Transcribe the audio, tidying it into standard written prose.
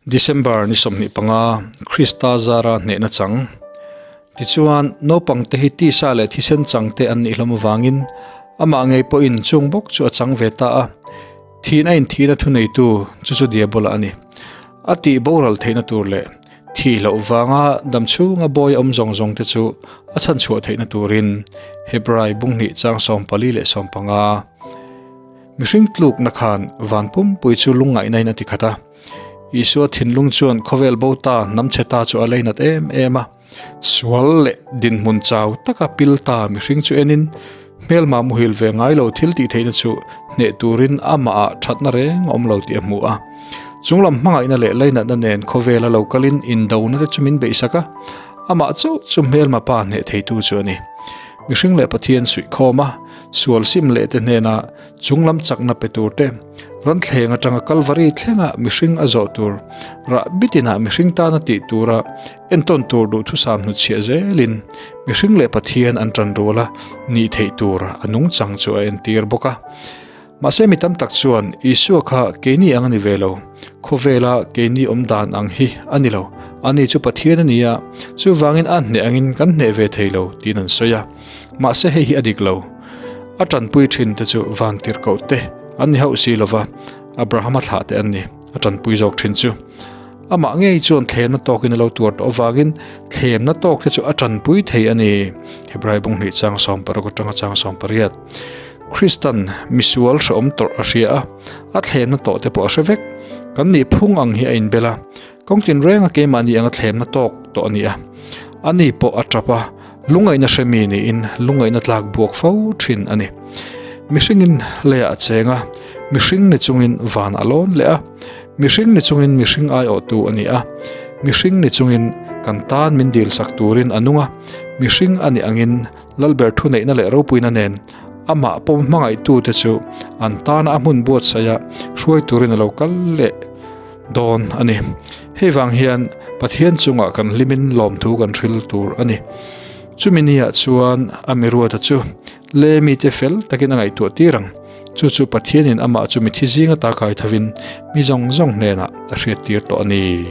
December ni 25, Krista zara hnehna chang. Tichuan, naupangte hi tisa leh thisen changte an nih hlawm avangin amah ngei pawhin chung bawk chu a chang ve ta a. Thihna in thihna thuneitu chu chu Diabola a ni. A tih boral theihna tur leh thih loh vanga dam chhunga bawi awm zawng zawng te chu a chhanchhuah theihna turin Hebrai bunghnih chang 44 15. Mihring tlukna khan van pumpui chu lungngaihna in a ti khat a. Isua thinlung chuan khawvel bo ta hnam chhe ta chu a leinat em em a. Sual leh dinhmun chau taka pil ta mihring chu enin hmelma muhil ve ngai lo thil tih theihna chu hneh turin amahah thatna reng a awm lo tih a hmu a. Chunglam hmangaihna leh leinatna nen khawvela lo kalin indona te chu min beihsak a, amah chauh chu hmelma pa hneh theitu chu a ni. Mihring leh Pathian suihkhawm a, sual sim leh te hnena Chunglam chakna pe tur te, ran thleng atanga Kalvari thlenga mihring a zawh tur, rah bitinah mihring tana tih tura entawn tur duhthusam hnutchhiah zelin mihring leh Pathian an tan rual a nih theih tur a nungchang chu a entir bawk a. Mahse mi tam tak chuan Isua kha keini ang a ni ve lo, khawvela keini awm dan ang hi a ni lo, ani chu Pathian a ni a, chuvangin a hneh angin kan hneh ve thei lo tiin an sawi a. Mahse hei hi a dik lo. A tanpui thin te chu van tirhkoh te an ni hauh si lova, Abrahama thlah te an ni, a tanpui zawk thin chu. Amah ngei chuan thlemna tawkin a lo tuar tawh avangin thlemna tawk te chu a tanpui thei a ni, Hebrai bunghnih chang 16 atanga chang 18. Kristan misual hrehawm tawrh a hria a, a thlemna tawh te pawh a hre vek. Kan nih phung ang hi a inbel a, kawng tinrenga keimahni anga thlemna tawk tawh a ni a. Ani pawh a tap a, Lungngaihna hremi niin lungngaihna tlak buak fo thin a ni. Mihringin leiah a cheng a, mihring ni chungin van a lawn leh a, mihring ni chungin mihring aiawhtu a ni a, mihring ni chungin kan tan min dilsak turin a nung a, mihring a nih angin Lalber thuneihna leh ropuina nen amah pawm hmangaihtute chu an tana a hmun buatsaiha hruai turin a lo kal leh dawn a ni. Hei vang hian Pathian chungah kan hlimin lawmthu kan hril tur a ni. Chumi niah chuan a miruata chu le mite fel takin a ngaihtuah tir ang. Chu chu Pathianin amah chu mithi zinga ta kai thovin mi zawng zawng hnenah a hriattir tawh a ni.